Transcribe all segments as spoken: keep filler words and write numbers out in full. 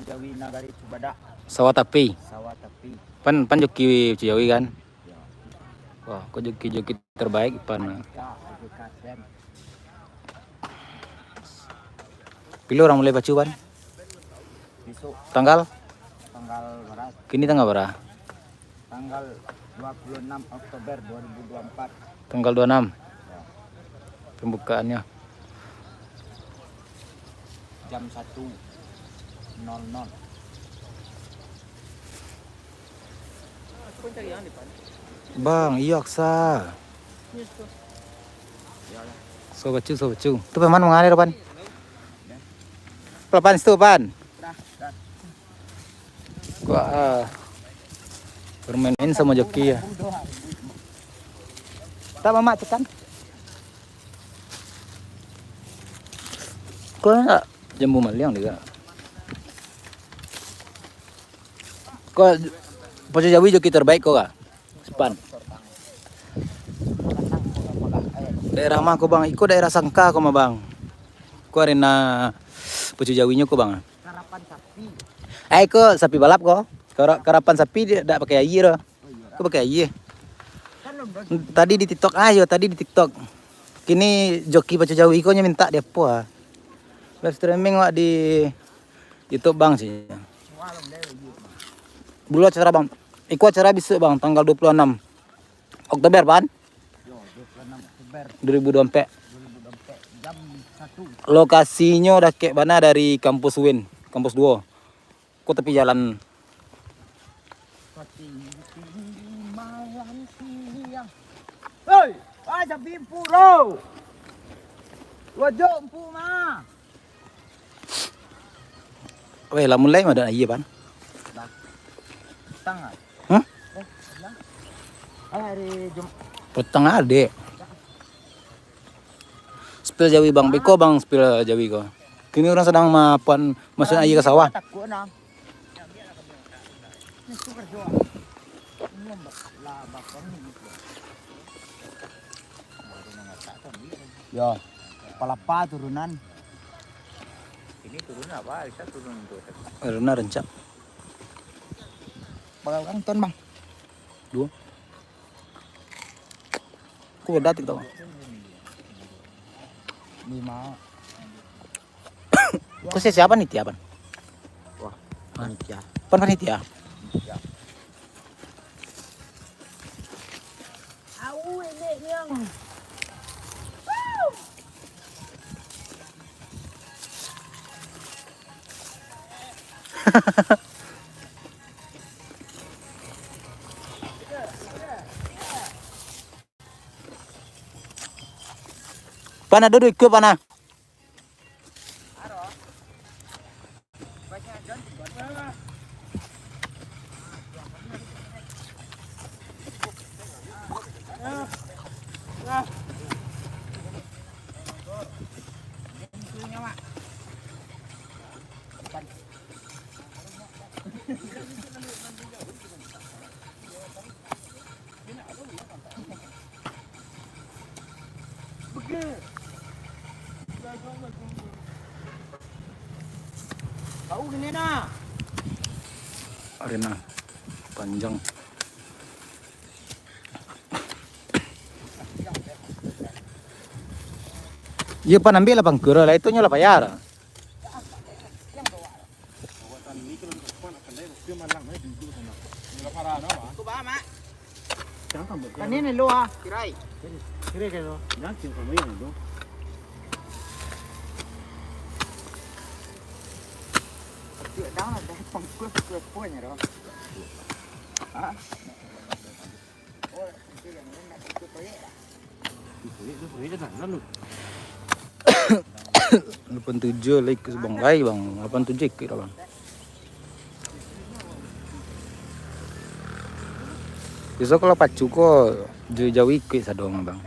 Jawi Nagari Cubadak. Sawah Tapi. Sawah Tapi. Pan, pan joki Jawi kan? Ya. Wah, kok joki-joki terbaik pan. Andika, Andika Sen. Pilo urang mulai pacu, Pan? Besok. Tanggal? Tanggal bara? Kini tanggal bara? Tanggal dua puluh enam Oktober dua ribu dua puluh empat. Tanggal dua puluh enam. Ya. Pembukaannya. Jam satu nol nol. Bang, iyo aksa. So bacu, so bacu. Tu paman mangalir, Pan. Palapan situ, Pan. Kok, ah, bermain-main sama joki ya. Tak mamak tekan. Kok nak jambu maliang juga. Kok pacu jawi joki terbaik kok, Kak? Sepan. Daerah ma ko, Bang? Iko daerah Sangka ko ma, Bang. Ko arena pacu jawinyo ko, Bang. Karapan sapi. Eh, ko sapi balap ko. Kara-, karapan sapi dia dak pakai aia doh. Ko pakai aia. Tadi di TikTok ayo, tadi di TikTok. Kini joki pacu jawi ko nyo minta di apo ah. Live streaming wak di YouTube, Bang, sih. Dulu acara, Bang. Iko acara besok, Bang, tanggal dua puluh enam Oktober, Pan? Yo, dua puluh enam Oktober. Dua ribu dua puluh empat. Dua ribu dua puluh empat, jam satu. Lokasinyo dakek bana dari kampus uin, kampus duo. Ko tapi jalan. Tinggi-tinggi malam siang. Hei, ah, sapi empu, bro. Wajok empu mah. Weh, lah mulai mah dak aia, Pan. Lah. Petang ah. Hah? Eh, lah. Ah, hari Jum- Petang ade. Spill jawi, Bang. Beko, Bang, spill jawi ko. Kini urang sadang ma-, pan-, masuak aia ka sawah. Takut nah. Yo, palapa turunan. Ini turun apa? Bisa turun tu. Turunan rancak. Berapa orang ton, Bang? Duo. Ko badatik tau. Lima. Ko sia, sia panitia, Pan? Wah, panitia. Pan panitia? Panitia. Au, enek niang. Pana duduk ikut pana. Arena panjang. Iyo, pan ambiak lah pangkua, lah itu nyo lah payah. Tani ni lo ah. Kirai. Kirai ke lo? Dah lah, dah pangkua, pangkua punya doh. Ah. Lapan tujuh lah ikut bang, lai bang, lapan tujuh ikut lah bang. Biaso kalau pacu ko jauh-jauh ikut sadonyo bang.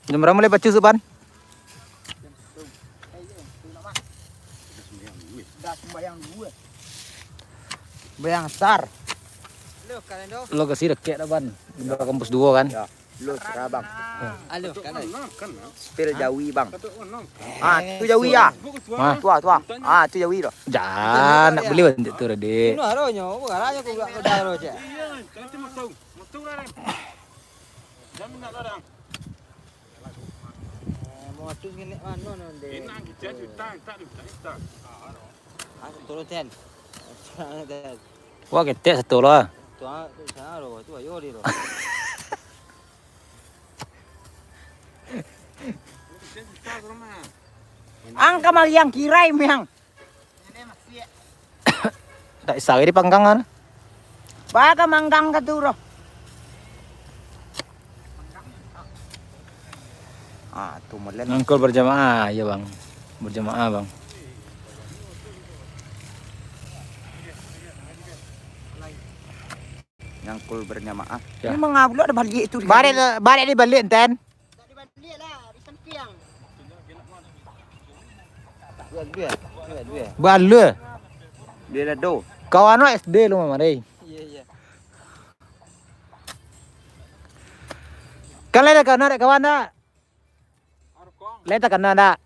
Jam bara mulai baca suban? Dah sembahyang dulu, eh. Sembahyang asar. Lo kasi dekek dah, Ban. Di bawah kampus duo kan? Ya. Lo serah, Bang. Alo, kanan. Spil jawi, Bang. Ah, tu jawi ya. Mah. Tua, tua. Ah, tu jawi tu. Jan, nak beli bantuak tu, Radik. Ino aronyo, apa garanya aku budak muda tu, cak. Eh, mau atus ngenek mano nanti? Enak, kita juta, tak juta, juta. Ah, turun, Ten. Wah, ketek satu lah. Tu, ah, tu sana lo, tu ayo di lo. Ang kamaliang kirai, miang. Tak bisa dipanggang kan? Baka manggang ka tu, bro. Ah, tu malen. Ngangkul berjamaah, ya, Bang. Berjamaah, Bang. Ngangkul berjamaah. Ya. Ini mangablo ada balik tu. Balik, balik di balik, Ten. Balik lah, di sampiang. Balua. Dia lah do. Kawan lo S D lo, Mamari. Iya, iya. Kan lai takana dek kawan dak? Lai takana dak?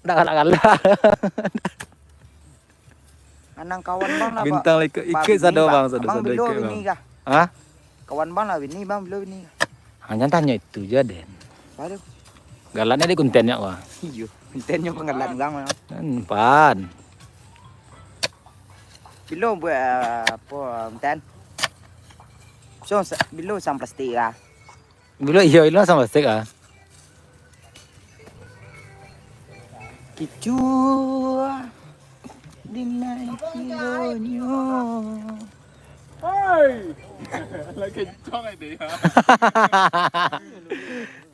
Dak galak-galak. Anang kawan bang lah, Bintang Pak. Lah ikut, ikut sado, Bang, sado, abang sado bilo ikut, bini Bang. Kah? Hah? Kawan bang lah bini, bang bilo bini kah? Hanya tanyo itu je, Den. Baru. Galaknyo di kontennyo, wah. Iyo, kontennyo panggalan bang, bang. Kan, pan. Bilo buat apo, Ten? So, sa-, bilo sang plastik kah? Bilo iyo, ilo sama sek ah. Kicu. Dinai kilonyo. Hai. Lagi kencang aja ya.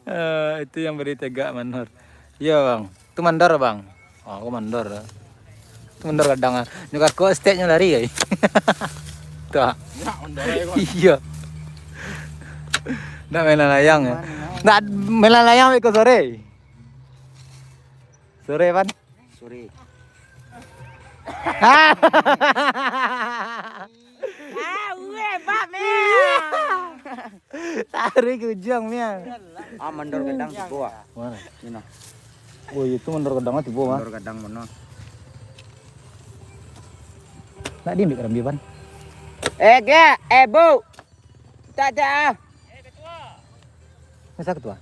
Eh, itu yang beri tegak mandor. Iya, Bang. Itu mandor, Bang. Oh, aku mandor. Itu mandor kadang ah. Nyo kako steknyo lari ai. Tuh. Iya. Nak main layang ya. Nak main layang ke sore. Sore, Pan? Sore. Ah. Ah, weh, bak, meh. Tarik ke ujung, meh. Ah, mandor gadang tibo, ah. Mana? Ini nah. Oh, itu mandor gadang tibo, ah. Mandor gadang mana? Nak diambil karambia, Pan? Eh, gak, eh, Bu. Tak ada, ah. Masa ketua?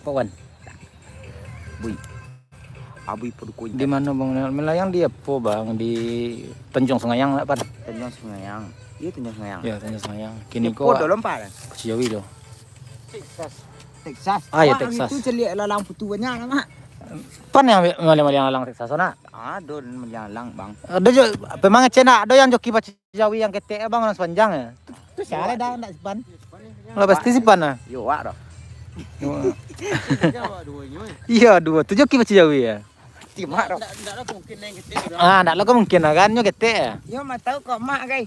Pak Wan. Bui. Abui Paduko. Di mana, Bang? Main layang di apo, Bang? Di Tanjung Sungayang lah, Pan? Tanjung Sungayang. Iya, Tanjung Sungayang. Ya, Tanjung Sungayang. Kini ko Dolompa. Kecil Jawi lo. Texas. Texas. Ah, ya, Texas. Itu celiak lalang putu banyak lah, Mak. Pan yang maliang-maliang lalang Texas, nak? Ado maliang lalang, Bang. Ado jo, memang cen nak, ado yang joki paci Jawi yang ketek, Bang, orang sepanjang ya. Tu, tu siapa dah, ndak Sipan? Lah, pasti Sipan lah. Yo, wak dah. Iya, dua. Tu joki paci Jawi ya. Timak dah. Ndak, ndak lah mungkin yang ketek tu dah. Ah, ndak lah mungkin lah kan, nyo ketek ya. Yo, mak tahu kok mak, guys.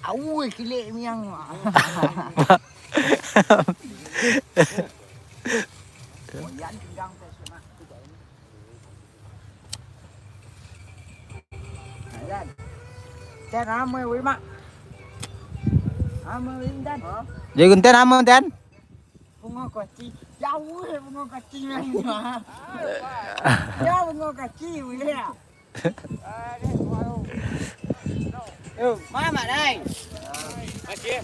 Awui, kilik miang. Koyan pinggang tu, Mak. Ayan. Ten ramai weh, Mak. Ramai weh, Ten. Jadi, Ten ramai, Ten? Bungo kaci. Jauh weh bungo kaci, Mak. Ya, bungo kaci weh. Yo, Mak, Mak, dai. Makasih.